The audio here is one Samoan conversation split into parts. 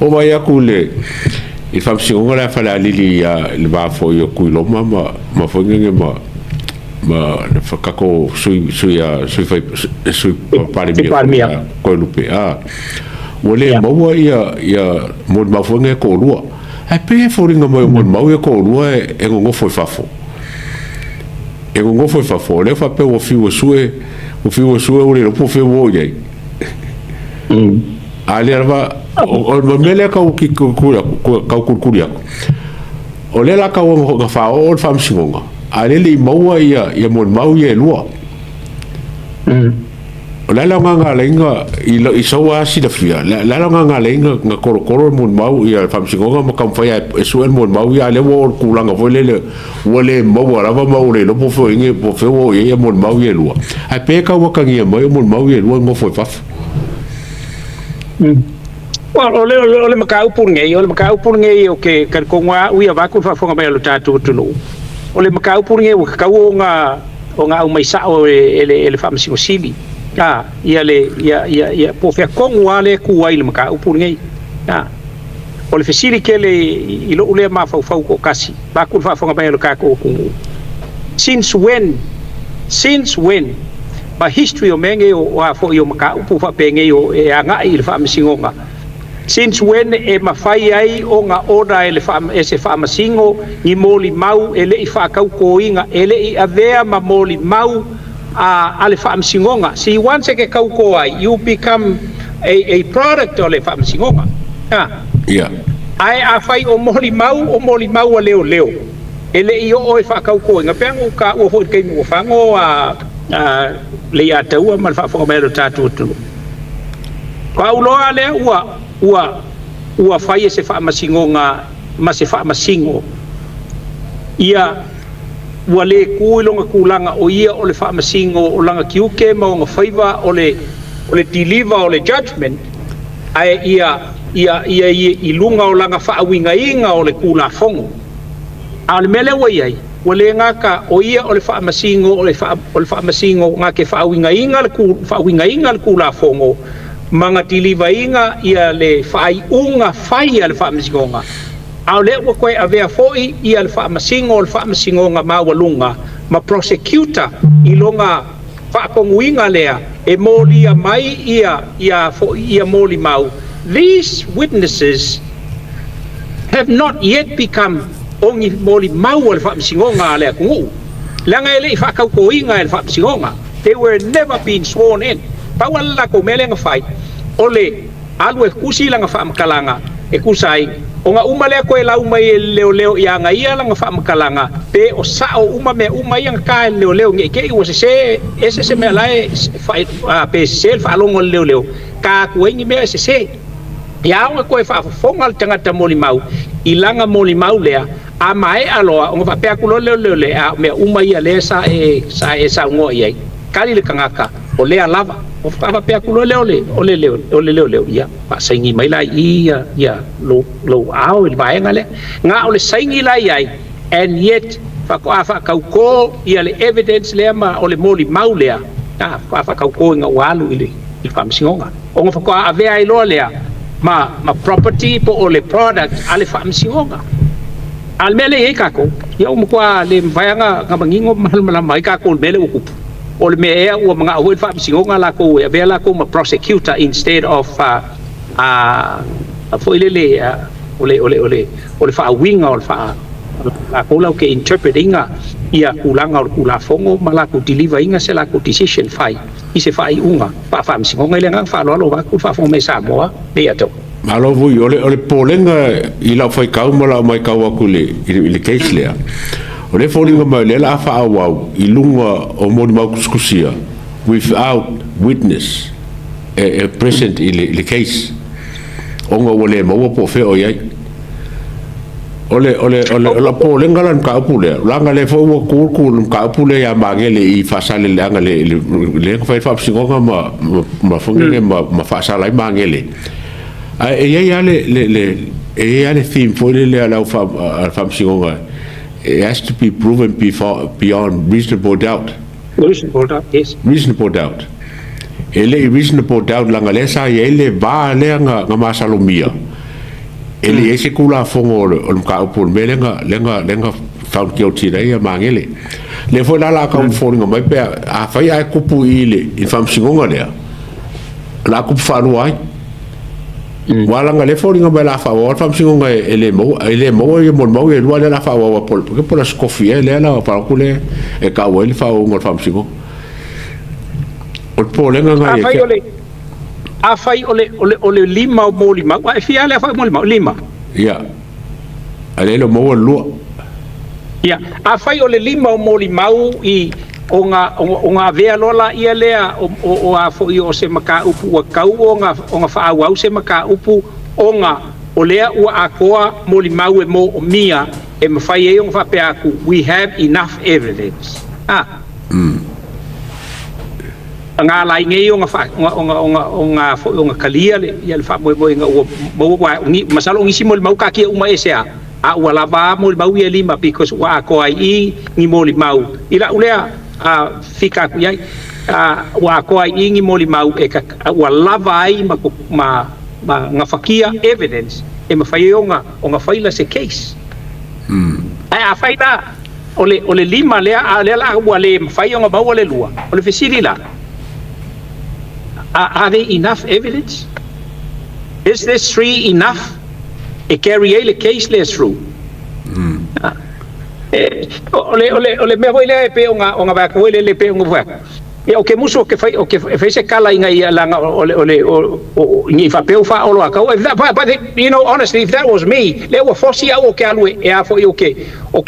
Oo mai aku i le faamasinoga lea a Falealili i le va foi o Tuiloma ma foi nege ma le tatou sui Palemia Toelupe a ua le maua ia molimau foi nei e toalua. Ae pei e foliga mai o molimau ia toalua e nonofo i fafo. E nonofo i fafo, o lea faapea ua fiu e sue, ua fiu e sue ua le iloa po o fea ua o i ai. A lea lava, o le mea lea tau tulikuli atu, o lea la tau na faaoo le faamasinoga, a o lea e le i maua ia molimau ia e lua. O le a le aoga na ala ai i sou lava silafia, o le a le aoga na ala ai na tolotolo le molimau ia le faamasinoga ma taumafai e sue le molimau ia, a o lea ua oo i le tulaga foi lele ua le maua lava ma ua le iloa po o fea ua oo i ai molimau ia e lua. Ae pei e tau atagia mai o molimau ia e lua e nofo i fafo. Well, o le mataupu lenei, o le mataupu lenei o ke talitonu lava au ia vaeatu le faafofoga mai a lo tatou atunuu. O le mataupu lenei ua tatau ona aumai sao e le Faamasino Sili. A, ia le, ia, ia, ia, po o fea tonu lava lea e tu ai le mataupu lenei. A, o le fesili tele i lou lea mafaufau toatasi, vaeatu le faafofoga mai a lo tatou atunuu. Since when? Since when? Ma history o mea nei o a foi o mataupu faapenei o e agai i le faamasinoga. Since when e mafai ai ona order e se faamasino ni molimau e le i faatautoina, e le i avea ma molimau a le faamasinoga? See, once e ke tauto ai, you become a product o le faamasinoga. Ah. Ae afai o molimau a leoleo e le i oo e faatautoina, pe aga taua foi i le taimi ua fago a le ia taua ma le faafofoga mai a lo tatou atunuu. Ko au loa lea ua fai e se faamasinoga ma se faamasino ia ua le ku i loga tulaga o ia o le faamasino o laga tiute ma ona faiva o le deliver o le judgment, ae ia i luga o laga faauigaina o le Tulafono. A o le mea lea ua i ai, ua le gata o ia o le faamasino o le faamasino na te faauigaina le Tulafono ma na deliver-ina ia le faaiuga fai a le faamasinoga, a o lea ua toe avea foi ia le faamasino o le faamasinoga maualuga ma prosecutor i loga faatonuina lea e molia mai ia foi ia molimau. These witnesses have not yet become ongi molimau o le faamasinoga a le atunuu, leaga e le i faatautoina e le faamasinoga. They were never been sworn in. Pau ala latou mea lea na fai o le alu e tusi laga faamatalaga e tusa ai ona uma lea koe lau mai e le leoleo ia aga ia laga faamatalaga pe o sao uma mea uma ia na ta e le leoleo nei te i ua sesē ese se mea lae pe sesē le faalogo a le leoleo ta atu ai ni mea e sesē ia ona koe faafofoga le tagata molimau i laga molimau lea. A maea loa ona faapea atu loa leoleo le a mea uma ia lea sa e saunoa i ai, kali le tagata o lea lava o faapea atu loa lea o le leoleo ia faasaini mai la i ia lou ao i le vaega lea na o le saini la i ai. And yet faatoa faatautō ia le evidence lea ma o le molimau lea a faatoa faatautō ina ua alu i le faamasinoga ona faatoa avea ai loa lea ma property po o le product a le faamasinoga. A le mea lea i ai tatou ia ua matua le mafai lava na manino ma malamalama ai tatou i le mea lea ua tupu o le mea ea ua manao foi le faamasinoga latou e avea latou ma prosecutor instead of foi lele o le faauiga o le faa latou lau ke interpret inga ia tulaga o le Tulafono ma latou deliver inga se latou decision fai i se faaiuga faafaamasinoga. I le agaga faaaloalo vaeatu le faafofoga mai Samoa le ia tau. Malo vui, o le popolega i lau faitau ma lau matau atu i le case lea. O le foliga mai o lea la a faaauau i luga o molimau tusitusia without witness e present i le case ona ua le maua po o fea o i ai. O le popolega la i le mataupu lea, leaga lea foi ua tu le mataupu lea ia Magele i Faasaleleaga le na fai le faamasinoga ma foi lele ma faasala ai Magele. Ae e i ai lava le e i ai lava le theme foi lele a le au faamasinoga, it has to be proven beyond reasonable doubt. Reasonable doubt, yes. Reasonable doubt. E le i reasonable doubt leaga lea sa i ai le va lea na masalomia. E le ai se Tulafono o le mataupu o le mea lea na found guilty ai ia Magele. Lea foi la la tau foliga mai pe afai ae tupu i le faamasinoga lea, o le a tupu faalua ai. Ua laga lea foliga mai la faaauau le faamasinoga e le maua, e le maua ia molimau e lua lea la faaauau po la scofi e lea la faalotu le e tau ai le faaauauga o le faamasinoga. O le popolega na ia Afai o le lima o molimau, a e fia lea foi molimau, lima. Ia. A le lo maua le lua. Ia, afai o le lima o molimau i o ga avea loa la ia lea o a foi o se mataupu ua tau o ga faaauau se mataupu ona o lea ua atoa molimau e moomia e mafai ai ona faapea atu, "We have enough evidence." Ah. Nga lai nei o ga o ga foi o ga kalia le ia le faamoemoega ua maua ua ni masalo o nisi molimau katia uma ese a ua lava molimau ia lima because ua atoa ai i ni molimau i lau lea a fika aku iai a ua atoa ai i ni molimau e ka ua lava ai ma gafatia evidence e mafai ai ona faila se case. Ae afai la o le lima lea a lea la ua le mafai ona maua le lua, o le fesili la, are there enough evidence? Is this three enough e carry ai le case lea through? Ah. O le mea foi lea e pe o ga vaega foi lele pe o ga vaega. Ia o ke musu o ke fai o ke fai se kala inga ia langa o le o i faapea faaolo a kau. If that, but honestly, if that was me, le ua fosi au o ke alu e a foi o ke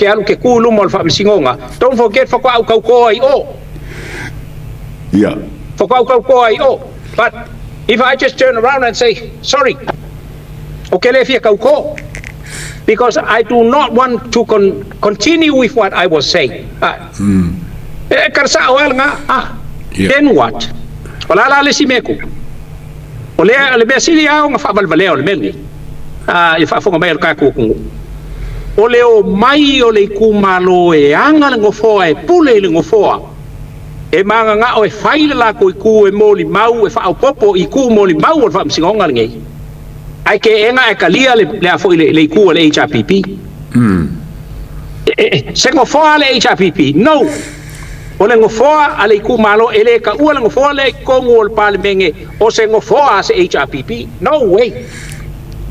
alu ke ku luma o le faamasinoga. Don't forget faatoa au tauto ai o. Faatoa au tauto ai o. But if I just turn around and say, "Sorry, okay, le fia tauto," because I do not want to continue with what I was saying. E karasa o nga ah. Then what? O la la le si meku. O le le mea sili ao nga faavalvalea o le mea lenei. Ah, i faafofoga mai le kaku ku. O le o mai o le itumalo e aga le gofoa e pule i le gofoa. E magagao e fai le lako i ku e molimau e faaopopo i ku molimau o le faamasinoga lenei. Ai ke enga e kalia le a foi le iku o le HRPP. Se gofoa le HRPP? No. O le gofoa a le itumalo e le ka ua le gofoa le kongu o le palemenge o se gofoa a se HRPP. No way.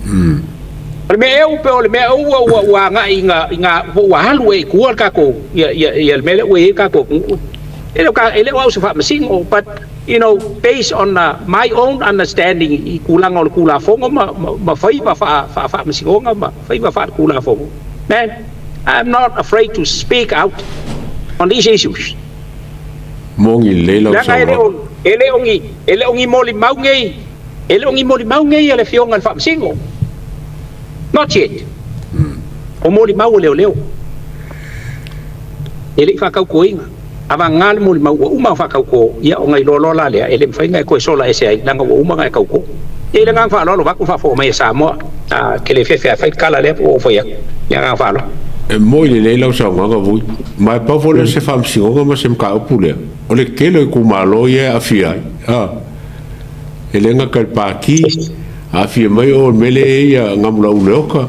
O le mea e pe o le mea ua agai i nga ua alu e i kua le kako ia le mea le ua i kako e le ka e le au se faamasino, but based on my own understanding i kulaga o le Tulafono ma faiva faamasinoga ma faiva faale-Tulafono, man, I'm not afraid to speak out on these issues. Mongi lelei lau Leaga e le o e le o ni molimau nei, e le o ni molimau nei a le afioga i le faamasino. Not yet. O molimau o leoleo. E le i faatautoina. Avaga le molimau ua uma faatauto, ia ona iloa loa la lea, e le mafai ona e toe sola ese ai, leaga ua uma ona e tauto. Ia i le agaga faaaloalo vaku faafofoga mai e Samoa. Ah, ke le fefe a fai kala lea po o fai atu. Ia agaga faaaloalo. E moi lelei lau saunoaga vui. Ma e pau foi lea se faamasinoga ma se mataupu lea. O le tele o itumalo ia e aafia ai. Ah. E le gata i le Pati, aafia mai o le mele e ia Gamula Uleoka,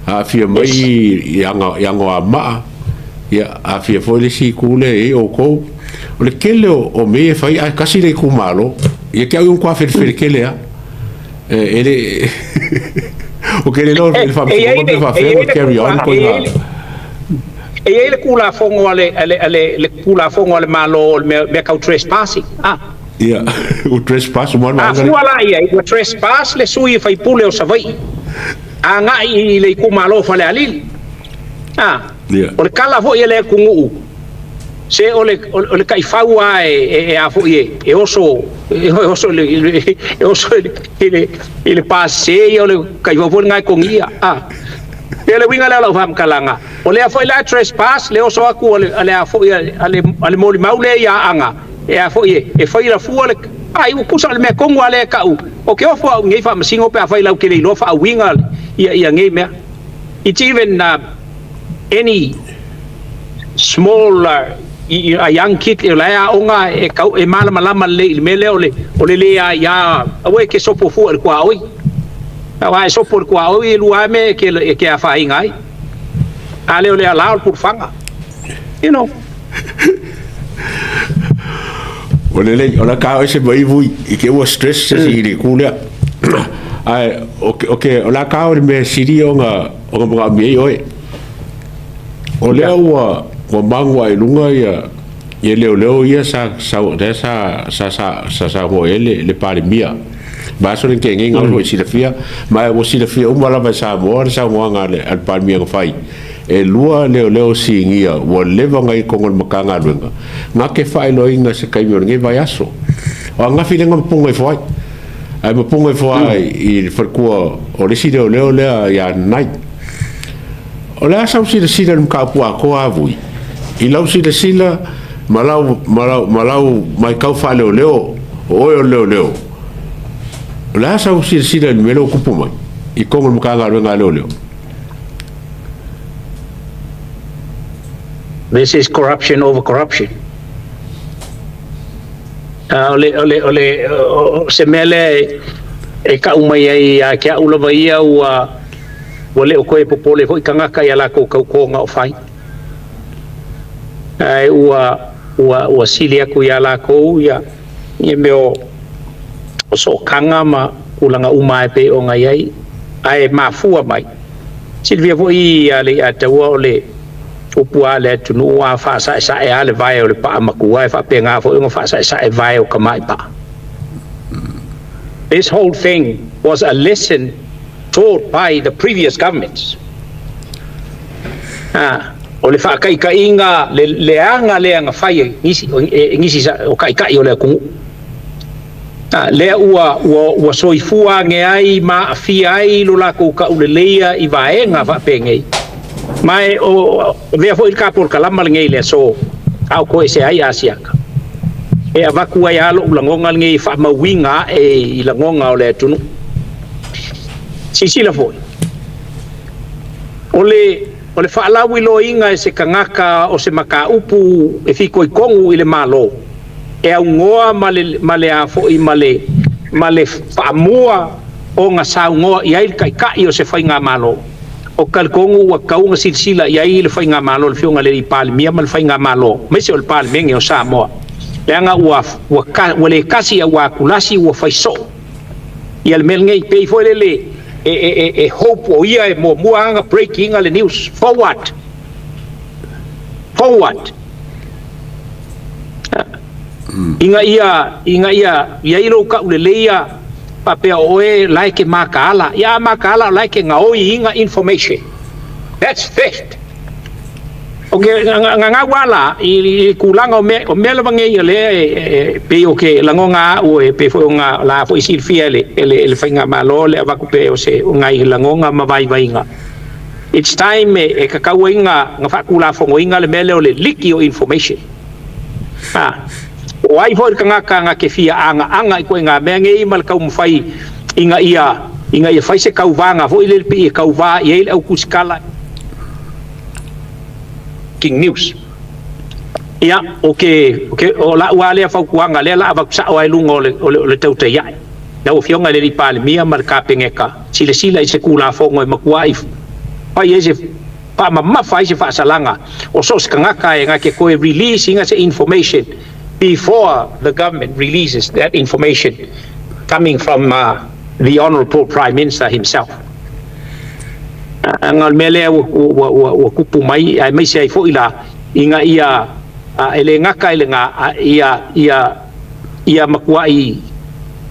aafia mai i Anoamaa, ia aafia foi le isi itu lea e i outou. O le tele o mea e fai ae tasi le itumalo. Ia te au i matua felefele tele a. E le o ke le lo le faamasinoga pe faafea o carry on ko ina. E i ai le Tulafono a le Tulafono a le Malo o le mea tau trespassing. Ah. Ia, o trespass mo A fua la ia, ua trespass le sui faipule o Savaii. Agai i le itumalo o Falealili. Ah. O le kala foi e le atunuu se o le taifau a e a foi e oso i le pase ia o le taifau foi ngai kongia ah e le winga le lau faamatalaga o lea foi la trespass le oso aku o le a foi a le molimau le ia aga e a foi e fai la fua le ai ua kusa o le mea kongu a le kau o ke ofo au ngei faamasino pe a fai lau ke le iloa faauiga ia ngei mea. It's even any small a young kid e la aoga e kau e malamalama le i le mea lea o le le a ia aue ke sopo fua i le kuaoi. Aua e sopo i le tuaoi e lua lava mea e te afaina ai. A lea o le ala o le pulufaga. You know. Ua lelei, o le a o ese mai vui i ke ua stress se si i le itu lea. Ae, o ke, o le a ka o le mea sili ona manaomia ai oe. O lea ua magu ae i luga ia leoleo ia sa sa lea sa sa sa sa saunoa i ai le Palemia. Vaiaso le tea nei na foi silafia, ma ua silafia uma lava e Samoa le saunoaga a le Palemia na fai. E lua leoleo sinia ua leva ona i ai i totonu o le Matagaluega, na te faailoaina i se taimi o lenei vaiaso. O ananafi lea na mapuga ifo ai. Ae mapuga ifo lava i le faletua o le isi leoleo lea ia Nanai. O le a sau silasila i le mataupu atoa lava Vui? I lau silasila ma lau, ma lau, ma lau matau faaleoleo, o oe o le leoleo, o le a sau silasila i le mea lea ua tupu mai i totonu o le Matagaluega a Leoleo? This is corruption over corruption. O le, o le, o le, o se mea lea e kau mai ai ia te au lava ia ua le o toe popole foi tagata i a latou tautoga o fai. Ae ua sili atu ia latou ia mea o sootaga ma tulaga uma e pei ona i ai. Ae mafua mai. Silafia foi ia le Ataua o le upu a le atunuu a faasaesae a le vae o le paa matua e faapena foi ona faasaesae vae o tamai paa. This whole thing was a lesson taught by the previous governments. O le faataitaiga le leaga lea na fai e nisi, e nisi o taitai o le atunuu. Lea ua soifua age ai ma aafia ai lo latou tauleleia i vaega faapenei. Ma e o avea foi le tapolokalama lenei i le aso a o toesea ai Asiata. E avatu ai lava lou lagona lenei e faamauina ae i lagona o le atunuu. Silasila foi, o le faalauiloaina e se tagata o se mataupu e fitoitonu i le Malo, e aunoa ma le a foi ma le faamua ona saunoa i ai le taitai o se faigamalo. O talitonu ua tatau ona silasila i ai le faigamalo, le Afioga i le Palemia ma le faigamalo, aemaise o le Palemene o Samoa. Leaga ua le tasi a ua atulasi ua fai soo ia le mea lenei. Pei foi lele e hope o ia e muamua aga breaking le news. For what? For what? Ina ia i ai lou tauleleia faapea o oe la e ke makaala. Ia a makaala o la e ke gaoi iga information. That's theft. O ke ngangau ala i tulaga o mea lava nei o lea e pei o ke lagona au e pei foi o ngā la foi silafia e le faigamalo le avatu pea o se o ngai lagona ma vaivaiga. It's time e tatau ai nga faatulafonoina le mea lea o le leak o information. O ai foi le tagata nga ke fia agaaga i koe ngā mea nei ma le taumafai ina ia fai se tauvaga foi lele pe ia tauvā i ai le au kusikala King News. Ia, o ke o lau lava lea fautuaga lea la avatu sao ai luga o le tautai ae. Lau Afioga i le alii Palemia ma le Kapeneta, silasila i se Tulafono e matuai fai ai se faamamafa ai se faasalaga o so o se tagata e na te toe release ina se information before the government releases that information coming from the Honourable Prime Minister himself. Aga o le mea lea ua tupu mai, aemaise ai foi la ina ia e le gata i lena, ia matuai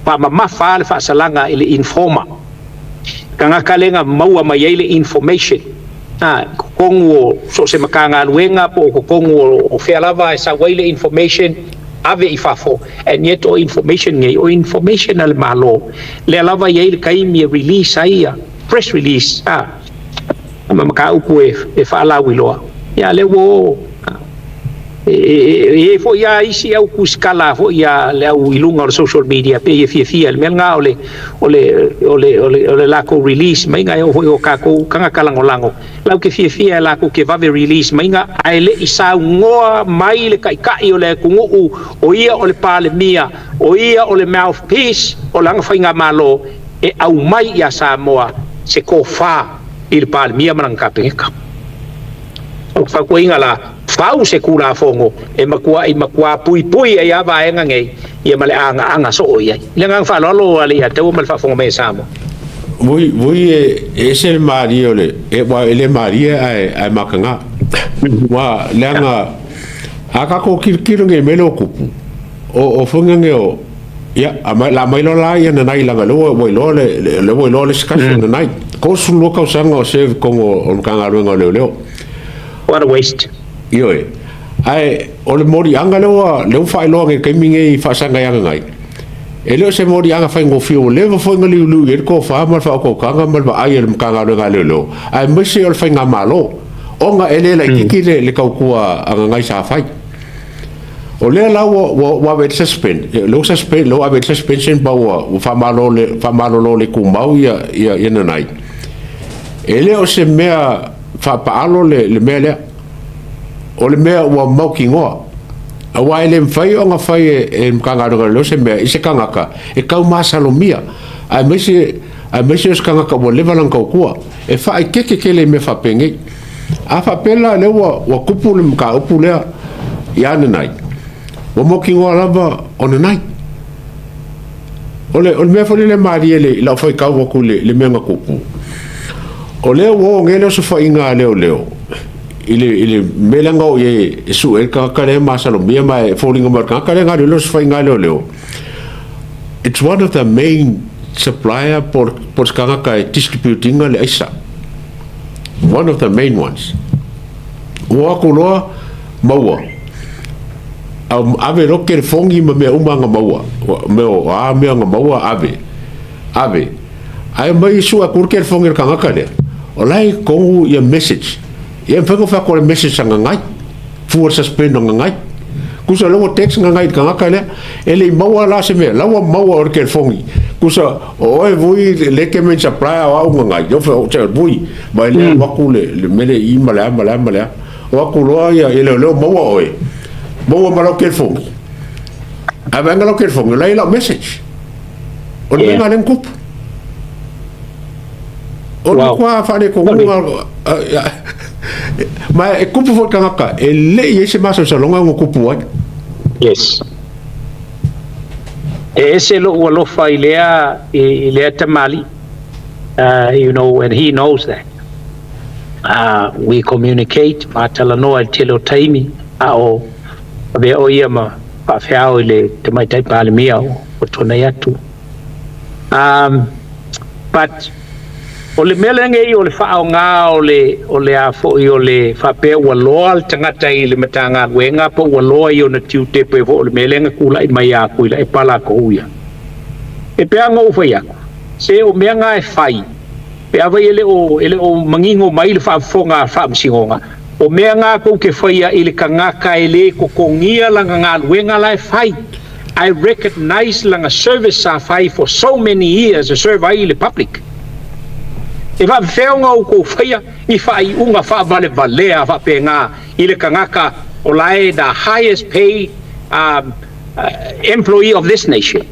faamamafa le faasalaga i le informer. Tagata lea na maua mai ai le information. Totonu o so o se Matagaluega po o totonu o fea lava e sau ai le information, ave i fafo. And yet o information nei, o information a le Malo. Lea lava i ai le taimi e release ai ia press release. Ma mataupu e faalauiloa. Ia lea ua o. E foi a isi au kusikala foi a le au i luga o le social media pe ia fiafia le mea lena o le latou release maiga e oo foi o tatou tagata lagolago lau ke fiafia e latou ke vave release maiga ae le i saunoa mai le taitai o le atunuu o ia o le Palemia o ia o le mouthpiece o lana faigamalo. e aumai ia Samoa se tofa i le Palemia ma lana Kapeneta. O le fautuaina la, fau se Tulafono e matuai matua puipui ai lava vaega nei ia ma le agaaga soo i ai. I le agaga faaaloalo a le ia taua ma le faafofoga mai a Samoa. Voi voi e ese le malie o le e ua e le malie ae ae makaga. Ua leaga a tatou tilotilo nei i mea lea ua tupu, o o foiga nei o ia a mai la mai loa la ia nanai leaga lea ua iloa le lea ua iloa le isi tasi o nanai. 32 tausaga o serve i totonu o le Matagaluega o Leoleo. What a waste. Ioe. Ae o le moliaga lea ua lea ua faailoa nei i le taimi nei i faasaga i Agagai, e le o se moliaga faigofie ua leva foi ona liuliu i ai le tofa ma le faautautaga ma le vaai a le Matagaluega a Leoleo, aemaise o le Faigamalo, ona e le laitiiti le, le tautua a Agagai sa fai. O lea la ua, ua, ua ave i le suspend, lea ua suspend, lea ua ave i le suspension pa ua, ua faamalolo le, faamalolo le tumau ia, ia, ia Nanai. E le o se mea faapaalo le, le mea lea. O le mea ua mautinoa, aua e le mafai ona fai e, e le Matagaluega o Leoleo se mea i se tagata e tau masalomia, aemaise, aemaise o se tagata ua leva lana tautua. E faaeteete tele i mea faapenei. A faapea la lea ua, ua tupu le mataupu lea ia Nanai, ua mautinoa lava o Nanai. O le, o le mea foi lele malie le, i lau faitau atu i le, le mea na tupu, o lea ua oo nei le osofaiga a leoleo i le, i le mea lea na oo i ai e sue ai le tagata lea e masalomia ma e foliga mai o le tagata lea na alu ai le osofaiga a leoleo. It's one of the main supplier po o se tagata e distribute ina le aisa. One of the main ones. Ua o atu loa, maua. Ave loa telefoni ma mea uma na maua. Mea o a mea na maua, ave. Ave. Ae omai sue atu le telefoni a le tagata lea, o la e i totonu ia message. Ia e mafai ona fai atu o le message a Gagai. Fua le suspend o Gagai. Tusa o lea ua text Gagai i le tagata lea, e le i maua la se mea, la ua maua o le telefoni. Tusa o oe Vui le e te main supplier o au Gagai, ia Vui, vaai lea alu atu le mea lea i i ma le a ma le a ma le a. O atu loa ia ia leoleo maua oe, maua ma lau telefoni. Ae vaega lau telefoni, o la e i lau message. O le mea lena lea na tupu. O le matua faaletonuga ma e tupu foi tagata e le i ai se masalosaloga ua tupu ai. Yes. E ese lou alofa i lea i lea tamalii. You know, and he knows that. We communicate, faatalanoa i le tele o taimi, a o avea o ia ma faafeao i le Tamaitai Palemia o tuanai atu. But o le mea lenei o le faaaoga o le o le a foi o le faapea ua loa le tagata i le Matagaluega po ua loa i ona tiute pe foi o le mea lea na tulai mai ia Tuilaepa latou ia. E pei lava ona ou fai atu, se o mea na e fai Pe afai e le o, e le o manino mai le faafofoga a le Faamasinoga, o mea na tou te faia i le tagata e le totogia lana galuega la e fai, I recognise lana service sa fai for so many years e serve ai i le public. E faafefea ona outou faia ni faaiuga faavalevalea faapena i le tagata o la e the highest paid um, employee of this nation.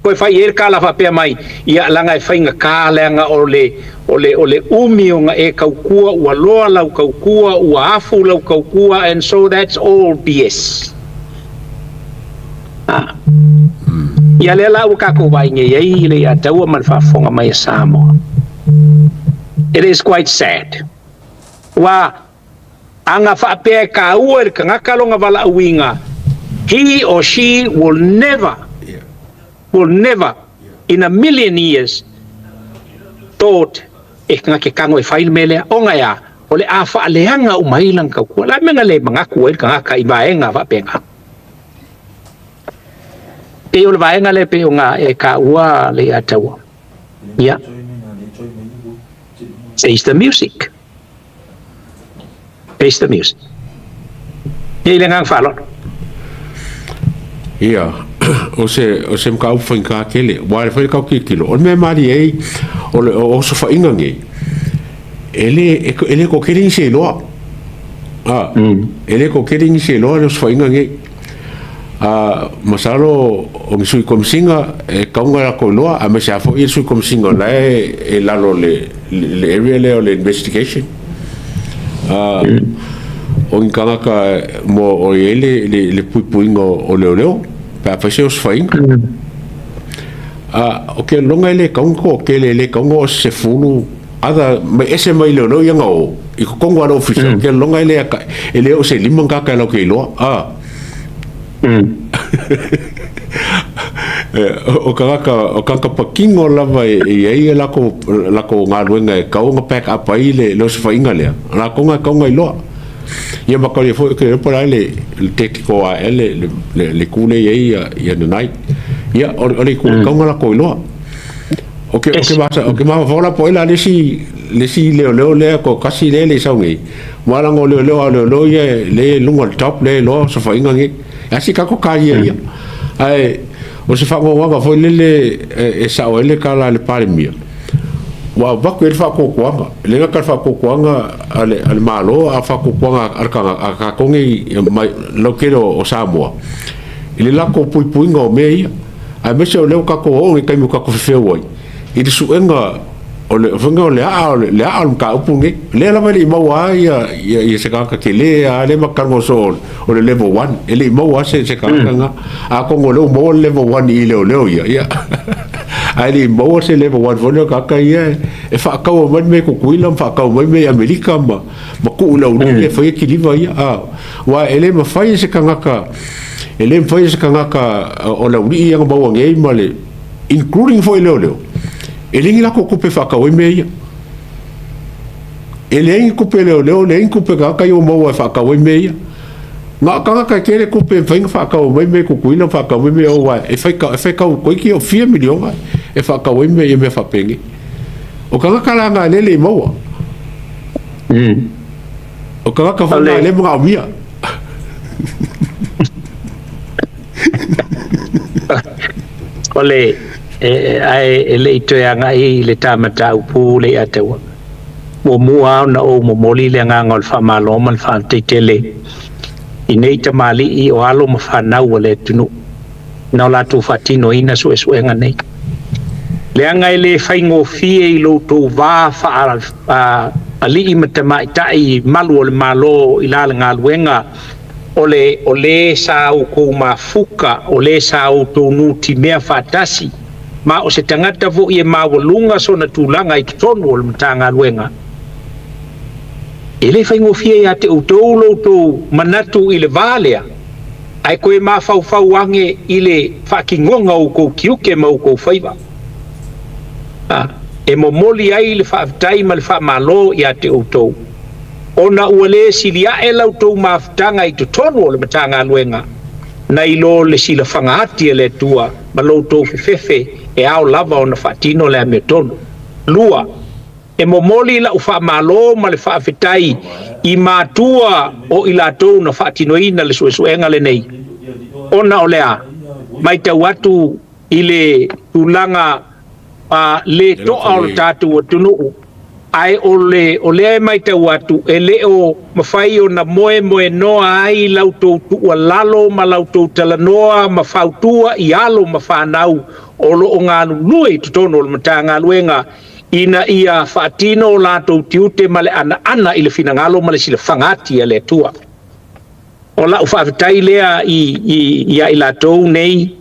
Toe fai i ai le tala faapea mai, ia leaga e faigata leaga o le, o le, o le umi ona e tautua, ua loa lau tautua, ua afu lau tautua and so that's all BS. Ah. Ia lea la ua tatou vaai nei ai i le iataua ma le faafofoga mai a Samoa. It is quite sad. Ua Aga faapea e kāua i le tagata lona valaauina, he or she will never, will never in a million years thought e na te tago e fai le mea lea, ona e a? O le a faaleaga uma ai lana tautua. O le a le mea na le manatu ai le tagata i vaega faapena? Pei o le vaega lea pei ona e kāua le ia taua. Ia. Face the music. Face the music. Ia i le agaga faaaloalo. Ia, o se, o se mataupu faigata tele, aua e fai le tau tilotilo, o le mea e malie ai, o le o osofaiga nei, e le, e le toatele nisi e iloa. A, e le toatele nisi e iloa le osofaiga nei. A masalo o ni sui komisiga e kauga lakou iloa, aemaise lava foi le sui komisiga o la e lalo o le area lea o le investigation. O ni tagata mo o i ai le puipuiga o leoleo pe a fai se osofaiga. O ke lona e le kauga toatele, e le kauga o se 10 other mai ese mai leoleo ia na o i totonu lava o le ofisa. O ke lona e le e le oo se 5 tagata e latou te iloa. O tagata patino lava e i ai latou galuega e tatau ona back up ai le osofaiga lea, o latou na e tatau ona iloa. Ia ma tau foi ke pa le le te ko a le le kule ia ia nanai. Ia o le ku kaunga la ko iloa. O ke o ke ma fa po ila le si leo leo le ko kasi le le sau ngi. Ma la ngo leo leo leo leo ia le lunga le top le lo so fa inga ngi. Asi ka ko ka ia ia. Ai o se fa ngo foi le le e sa o le kala le palemia. Ua vaku e le faakokoaga le ga ka le faakokoaga a le Malo a faakokoaga a le a tatou nei mai lautele o Samoa i le latou puipuiga o mea ia, aemaise o lea ua tatou oo i taimi o tatou fefeu ai i le suega o le faiga o le aa o le aa o le mataupu nei lea lava e le i maua a ia se tagata tele a lea ma tago so o le level 1 e le i maua a se tagata na atonu o lea ua maua le level 1 i leoleo ia ae le i maua se level 1 foi lea o tagata ia e faatau mai mea i Tutuila ma faatau mai mea i Amerika ma tuu i le aulii e faia kiliva ia a aua e le mafai e se tagata e le mafai e se tagata o le aulii ia na maua nei ma le including foi leoleo e leai ni latou tupe e faatau ai mea ia. E leai ni tupe leoleo, leai ni tupe tagata ia ua maua e faatau ai mea ia. Na o tagata e tele tupe e mafai ona faatau mai mea i Tutuila ma faatau mai mea o e fai e fai tau toeiti o fia miliona e faatau ai mea ia mea faapenei. O tagata la na lele i maua. O tagata foi na le manaomia. O le ae e le i toe agai i le ta mataupu le ia te ua. Muamua ona ou momoli le agaga o le faamalo ma le faafetai tele i nei tamalii o alo ma fanau o le atunuu na o latou faatinoina suesuega nei. Leaga e le faigofie i lo outou va faa-alii ma tamaitai malu o le Malo i la le galuega o le o lē sa outou mafuka, o lē sa outou nutimea faatasi, ma o se tagata fo'i e maualuga sona tulaga i totonu o le Matagaluega. E lē faigofie ia te outou lo outou manatu i le va lea, ae koe mafaufau age i le faatinoga o outou tiute ma outou faiva. E momoli ai le faafetai ma le faamalo ia te outou, ona ua lē siliaʻe la outou mafutaga i totonu o le Matagaluega nai lo le silafaga ati e le Atua ma lo outou fefefe e ao lava ona faatino le amiotonu. Lua, e momoli la'u faamalo ma le faafetai i matua o i latou na faatinoina le suesuega lenei, ona o lea matau atu i le tulaga le to'a o le tatou atunuu, ae o le o lea e matau atu e le o mafai ona moemoenoa ai la outou tuualalo ma la outou talanoa ma fautua i alo ma fanau o loo galulue i totonu o le Matagaluega ina ia faatino o latou tiute ma le anaana i le finagalo ma le silafaga ati a le Atua. O la'u faafetai lea i ia i latou nei,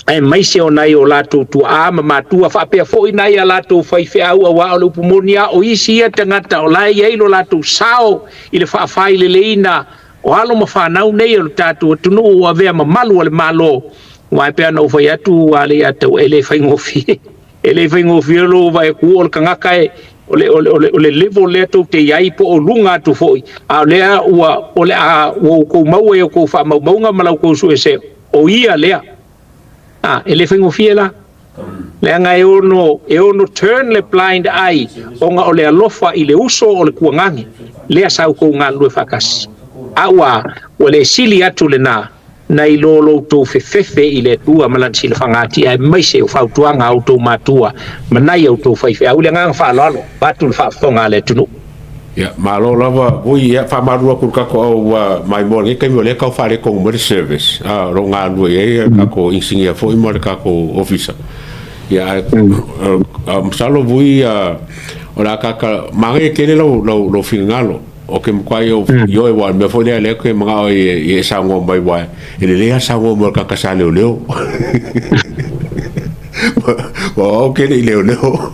aemaise o nai o latou tuaa ma matua faapea foi nai a latou faifeau, auā o le upu moni a o isi ia tagata o la e i ai lo latou sao i le faafaileleina o alo ma fanau nei o le tatou atunuu ua avea mamalu o le Malo. Aua e pei ona ou fai atu a le ia tau e le faigofie, e le faigofie lo vaai atu o le tagata e o le level lea tou te iai po o luga atu foi, a o lea ua o le a ua outou maua i outou faamaumauga ma la outou suese o ia lea e le faigofie la, leaga e ono turn le blind eye ona o le alofa i le uso o le tuagage lea sa outou galulue faatasi, a ua le sili atu lena nai lo lo outou fefefe i le Atua ma lana silafaga ati, aemaise o fautuaga a outou matua ma nai a outou faifeau. I le agaga faaaloalo, vaeatu le faafofoga a le atunuu. Ia, malo lava, ui, ia, faamalulu atu i le tatou au maimoa i lenei taimi o lea e tau faaletonu mai le service, o lo o galulue i ai le tatou inisinia foi ma le tatou ofisa. Ia, ae masalo Vui, o le a tata, manaia tele lau, lau, lou finagalo, ou te matuai ou ioe, aua o le mea foi lea o lea ou te manao ai e saunoa mai, aua e lelei lava le saunoa mai o le tagata sa leoleo. Ua o ke le i leoleo.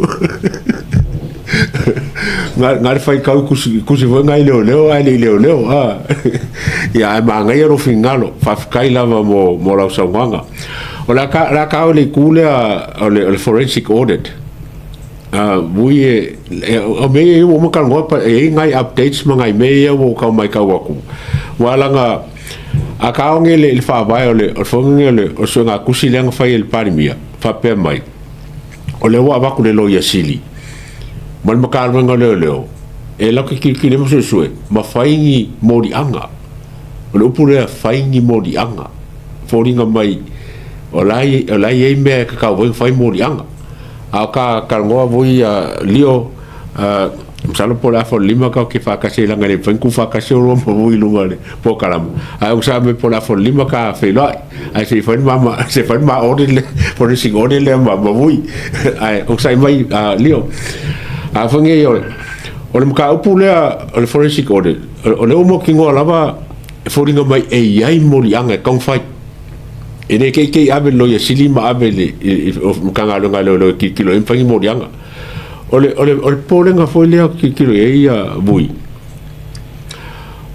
Nga le faitau i kusi, kusi foi ngai leoleo ae le i leoleo. A. Ia, ae manaia lou finagalo. Faafetai lava mo lau saunoaga. O le a ta, o le a ta o le itu lea o le forensic audit. Vui e, o mea ia ua uma talanoa, e i ai nai updates ma nai mea ia ua ou tau matau atu. Ua laga, a ta o le faavae o le fono o le suega tusi lea na fai e le Palemia, faapea mai, o lea ua avatu le Loia Sili ma le Matagaluega o Leoleo e latou te tilotilo ma suesue ma fai ni moliaga. O le upu lea, fai ni moliaga, foliga mai o la e i ai mea e tatau foi ona fai moliaga. A o ka talanoa foi Lio, masalo po o le afa o le 5 tatou te faatasi ai leaga e le mafai ona tuufaatasi oulua ma Vui i luga o le polokalama. Ae ou sa mai po o le afa o le 5 ta feiloai. Ae se i fai le ma, se i fai le ma audit lea, forensic audit lea ma Vui. Ae onosai mai Lio. A foi nei o le mataupu lea o le forensic audit, o lea ua mautinoa lava e foliga mai e i ai moliaga e tatau ona fai. E le te i te i ave i le Loia Sili ma ave i le Matagaluega a Leoleo e tilotilo i ai ma fai ni moliaga. O le popolega foi lea ou te tilotilo i ai Vui,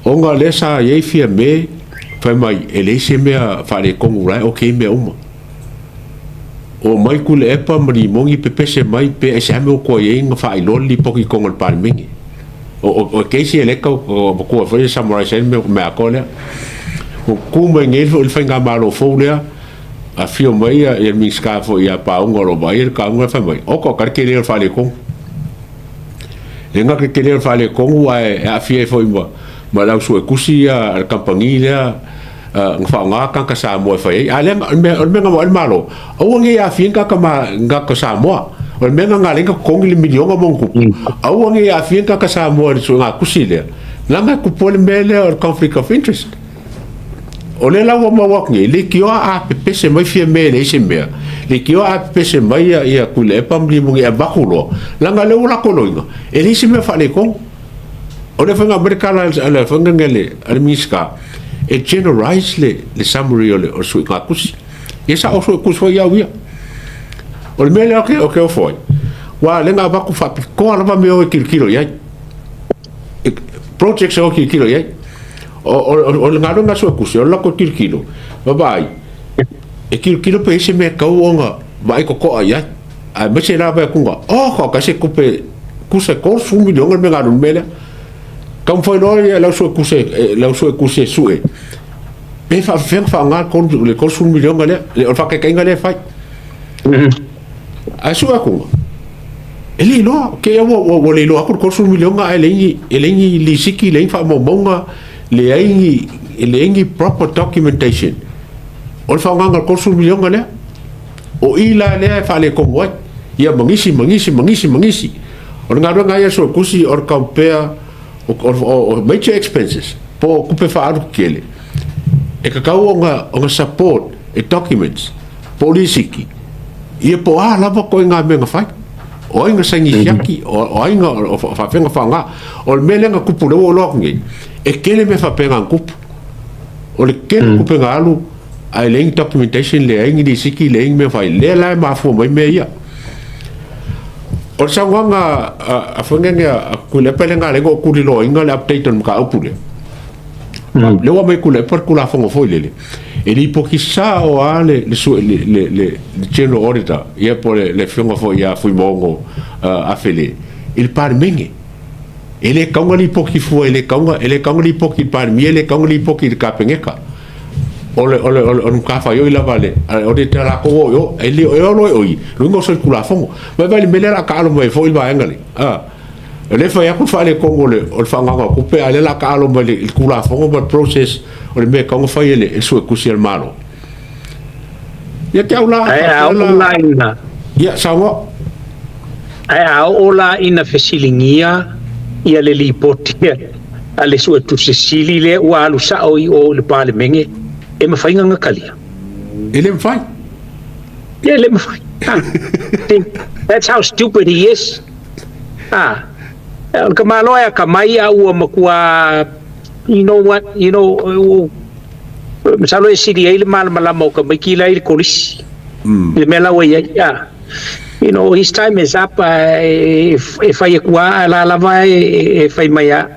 ona o lea sa i ai Fiame fai mai e leai se mea faaletonu la e okay mea uma. Omai Tuilaepa ma Limoni pepese mai pe aisea mea ua tuai ai ona faailoa le lipoti i totonu o le Palemene. O case ia lea e tau avatua foi e summarize ai le mea atoa lea. Ua tu mai nei le faigamalo fou lea, afio mai le Minisita foi ia Pauga o lo o vaaia le tauga lea fai mai, oka oka le tele o le faaletonu. E le gata i le tele o le faaletonu ae aafia ai foi ma le au suetusi ia a le kamupani lea na faaaoga tagata Samoa e fai ai. A o le mea na vaai le Malo, aua ne i aafia ni tagata Samoa. O le mea lena na ala ai ona totogi le miliona ma ona tupu, aua ne i aafia ni tagata Samoa i le suegatusi lea, leaga e tupu ai le mea lea o le conflict of interest. O lea la ua maua atu nei, leitioa a pepese mai Fiame e leai se mea, leitioa a pepese mai ia Tuilaepa ma Limoni e avatu loa, leaga o lea ua latou loiga, e leai se mea faaletonu. O le faiga mai le tala a le faiga a le Minisita, e generalize le summary o le suegatusi. Ia sa ou suetusi foi au ia. O le mea lea ou te ofo ai, aua o lea na avatu faapitoa lava mea o e tilotilo i ai. Projects o e tilotilo i ai. O le galuega a suetusi, o le latou tilotilo, vaavaai, e tilotilo pe i ai se mea e tatau ona vaai totoa i ai. Aemaise la vaai atu, oh, ka se tupe tusa e 30 miliona le mea na alu i le mea lea. Taumafai loa le au suetusi e sue, pe faafefea ona faaaoga le 30 miliona lea, o le faataitaiga lea e fai. Ae sue atu, e le iloa, ke ua le iloa atu le 30 miliona ae leai ni lisiti, leai ni faamaumauga, leai ni proper documentation o le faaaogaina o le 30 miliona lea. O i la lea e faaletonu ai, ia ma nisi, ma nisi, ma nisi, ma nisi. O le galuega lava ia a le Suetusi o le compare o major expenses po o tupe faaalu tetele e tatau ona support e documents po o lisiti ia po o a lava ituaiga mea na fai. O ai na saini siaki, o ai na faapea na faaaoga. O le mea lea na tupu lea ua ou iloa atu nei, e tele mea faapena na tupu. O le tele o tupe na alu ae leai ni documentation, leai ni lisiti, leai ni mea fai. Lea la e mafua mai mea ia. O le saunoaga a Fuaingaga a Tuilaepa lea na ala ai ona ou tuliloaina le update o le mataupu lea. Lea ua aumai e Tuilaepa le Tulafono foi lele, e lipoti sao lava le General Auditor, ia po o le afioga foi ia Fuimaono Afele i le Palemene. E le tatau ona lipoti fua, e le tatau ona lipoti i le Palemia, e le tatau ona lipoti i le Kapeneta. O le o le o le matafaioi lava a le auditor latou o i o, e le o loa e oi, luga o solitulafono. Vaai le mea lea o le a taalo mai ai foi le vaega lea. O lea e fai atu le faaletonu o le faaaogaina o tupe, a o lea o le a taalo mai i le Tulafono ma le process o le mea e tatau ona fai e le Suetusi a le Malo. Ia te au la, Ae a oo la ina. Ia, saunoa. Ae a oo la ina fesiligia Ia le lipoti a le Suetusi Sili lea ua alu sao i o i le Palemene, e mafai ona talia? E le mafai. Ia, e le mafai. Ah. That's how stupid he is. Ah. O le tamaloa e atamai a ua matua, you know what, masalo e sili ai le malamalama o tamaiti la i le kolisi. Le mea la ua i ai. Ah. His time is up. E fai atu lava, a la lava e fai mai lava.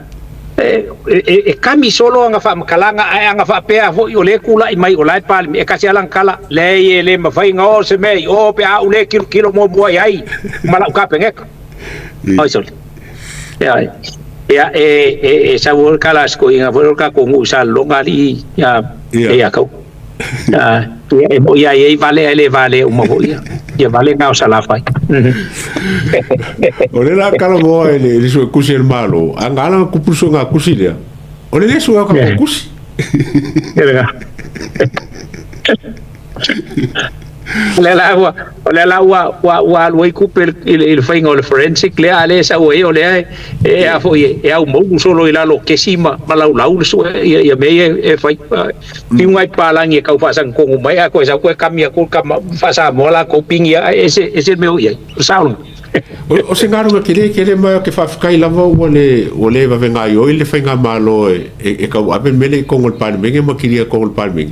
E kami solo aga faamatalaga ae aga faapea foi o lea e tulai mai o la e Palemia. E tasi lava lana tala, leai e le mafai ona oo se mea i o pe a ou le tilotilo muamua i ai ma lau Kapeneta. Oi sole. Ia, ia e sau ai le tala a si toeaina foi lea o le tatou nuu i Salelologa alii ia ia kau. Ia e moni lava e i ai vale ae le vale uma foi ia. Ia vale na o Salafai. O le la talanoa i le suetusi a le Malo, a na ala ona tupu le suegatusi lea, o le le suea o tatou tusi. O lea la ua, o lea la ua, ua, ua alu ai tupe i le, i le faiga o le forensic lea, a lea e sau ai o lea e, e a foi e, e aumoulu solo i lalo o kesi ma, ma laulau le sue ia, ia mea ia e fai. Fiu ngai papalagi e tau faasagatonu mai, ae toe sau toe kami atu le tama faa-Samoa latou pigi ia, e ese, ese le mea o i ai. O le sao lena. O se galuega tele tele ma ou te faafetai lava ua le ua le vave gaoioi le faigamalo e tauave le mea lea i totonu o le Palemene ma kilia i totonu o le Palemene.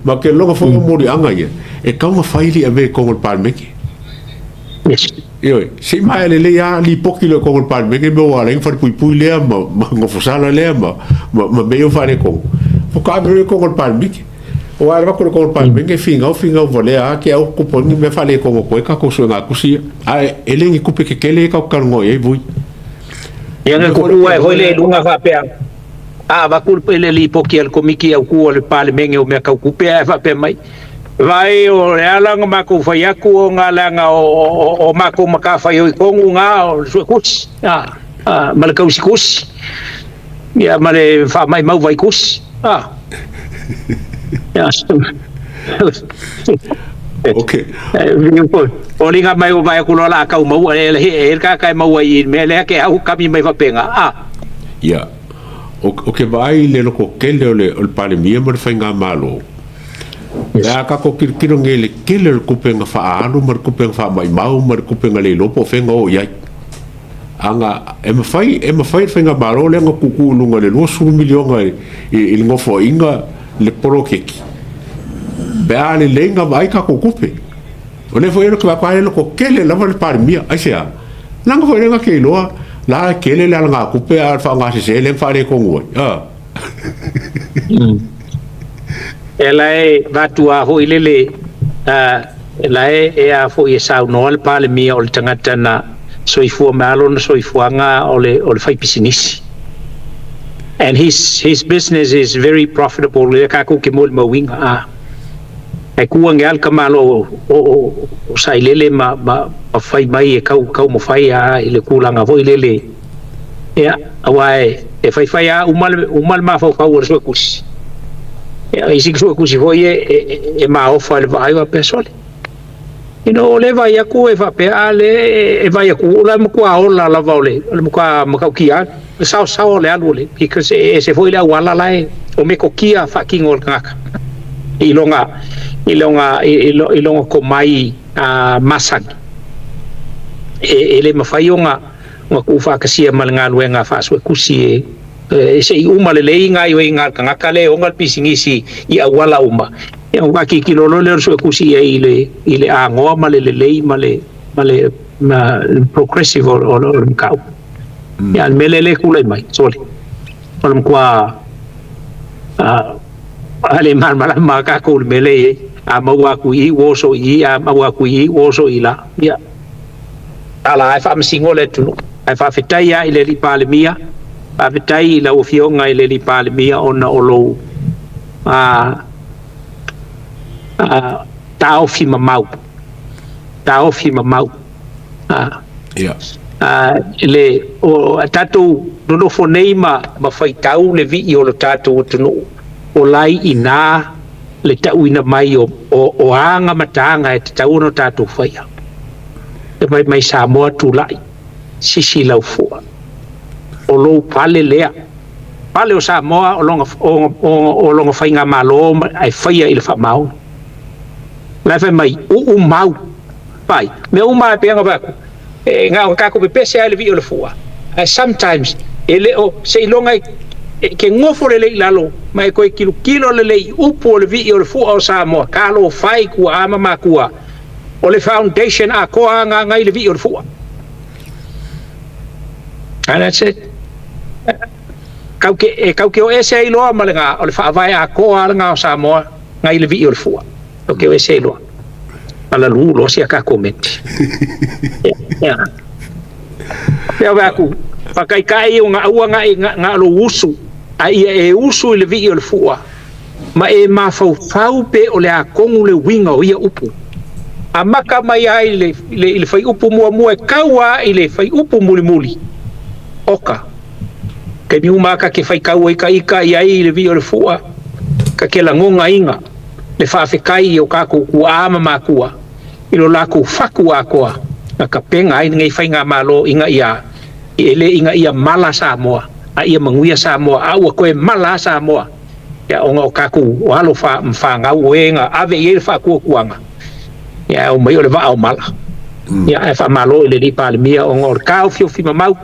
Ma ou te lagona foi o moliaga ia e tatau ona fai le i avea i totonu o le Palemene. Yes. Ioe, se i maea lelei lava lipoti loa i totonu o le Palemene mea ua ala ai ona falepuipui lea ma nofosala lea ma mea ia ua faaletonu. Faatoa ave loa i totonu o le Palemene. Aua e avatu i le Palemene finau finau valea lava te au tupu ai ni mea faaletonu atu ai tatou suegatusi ia. Ae e le ni tupe tetele ia tatou te talanoa i ai Vui. Ia na tupu ae foi le i luga faapea a avatu le lipoti a le Komiti Autu a le Palemene o mea tau tupe ae faapea mai, Vaai o le ala ona matou fai atu ona leaga o matou matafaioi tonu na o le suetusi ma le tausitusi ia ma le faamaimau vaitusi. Okay. Foliga mai ua vaai atu loa o le a tau maua e le tagata e maua i i le mea lea ke au kami mai faapena. A. Ia. O ke vaai i le lototele o le Palemia ma le Faigamalo, pe a tatou tilotilo nei i le tele o le tupe na faaalu ma le tupe na faamaimau ma le tupe na le iloa po o fea na o i ai. Ana e mafai e mafai e le faigamalo lea ona tuutuu i luga i le 20 miliona i le nofoaiga le poloketi pe a lelei ona vaai tatou tupe. O lea foi e vaai e lototele lava le Palemia. Aisea? Leaga foi lea na te iloa la e tele le alagatupe a o le faaaogasese lea na faaletonu ai. A. E la e vatua foi lele e la e a foi e saunoa le Palemia o le tagata na soifua mai lava lona soifuaga o le faipisinisi. And his business is very profitable lea tatou te molimauina a. Ae tu ane lava le tamaloa o Sailele ma fai mai e taumafai a i le tulaga foi lele ia aua e faifai lava uma le mafaufau o le suetusi. Ia isi suetusi foi e maofa i le vaai faapea sole. Ina o lea e vaai atu e faapea a lea e vaai atu o la e matua ola lava o le matua matautia lava le saosaoa o le alu o le because e ese foi le auala la e o metotia faatino e le tagata i lona i lona i lona tomai masani e le mafai ona tuufaatasia ma le galuega faasuetusi e se i uma lelei gaoioiga a le tagata lea e ona le pisinisi i auala uma. Ia ona tilotilo loa lea o le suetusi i ai i le agoa ma le lelei ma le ma le progressive o le mataupu. Ia a o le mea lea e tulai mai, sole, o le matua le malamalama lava tatou i le mea lea e i ai. A maua atu i i ua oso i i, a maua atu i i ua oso i la. Ia, tala lava e faamasino le atunuu. Ae faafetai lava i le Alii Palemia, faafetai i lau Afioga i le Alii Palemia ona o lou taofi mamau, taofi mamau. Le o tatou nonofo nei ma faitau le vii o le tatou atunuu, o la e i ina le tauina mai o aga ma taga e tatau ona tatou faia. E fai mai Samoa tulai, sisi lau fua. O O lou pale lea. Pale o Samoa o lona, o lona faigamalo ae faia i le faamaoni. O la e fai mai, uu mau. Pai, mea uma e pei ona fai atu, e na o tatou pepese lava i le vii o le fua, ae sometimes e le o seiloga e ke gofo lelei i lalo ma e toe tilotilo lelei i upu o le vii o le fua o Samoa, talofa e i tuaa ma matua, o le foundation atoa lava na i le vii o le fua. And that's it. E kau ke o ese ai loa ma le ngā, o le faavae atoa lena o Samoa ngai le vii o le fua. O ke o ese ai loa. Ala lu loa sia ka komenti. Yeah. Pea wa aku, whakaikai o ngā aua ngā, ngā, ngā lo usu, a ia e usu i le vii o le fua, ma e mafaufau pe o le a kongu le uiga o ia upu. A maka mai ai i le fuaiupu muamua e tau lava i le fuaiupu mulimuli. Oka. Taimi uma ka ke faitau ai ka ika i ai i le vii o le fua, ka ke lagogaina le faafetai i o tatou tuaa ma makua i lo latou fatu atoa na tapena ai lenei faigamalo ina ia e le ina ia mala Samoa a ia manuia Samoa, a ua toe mala lava Samoa ia ona o tatou o alo ma fanau o e na ave i ai le faatuatuaga ia e omai o le vaa o mala. Ia ae faamalo i le alii Palemia ona o le taofiofi mamau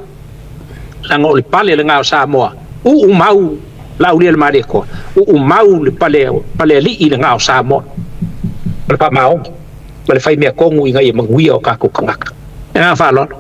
leaga o le pale lena o Samoa, uu mau Laauli e le Malietoa, uu mau le pale, pale alii lena o Samoa, o le faamaoni ma le faimea tonu ina ia manuia o tatou tagata. E agaga faaaloalo.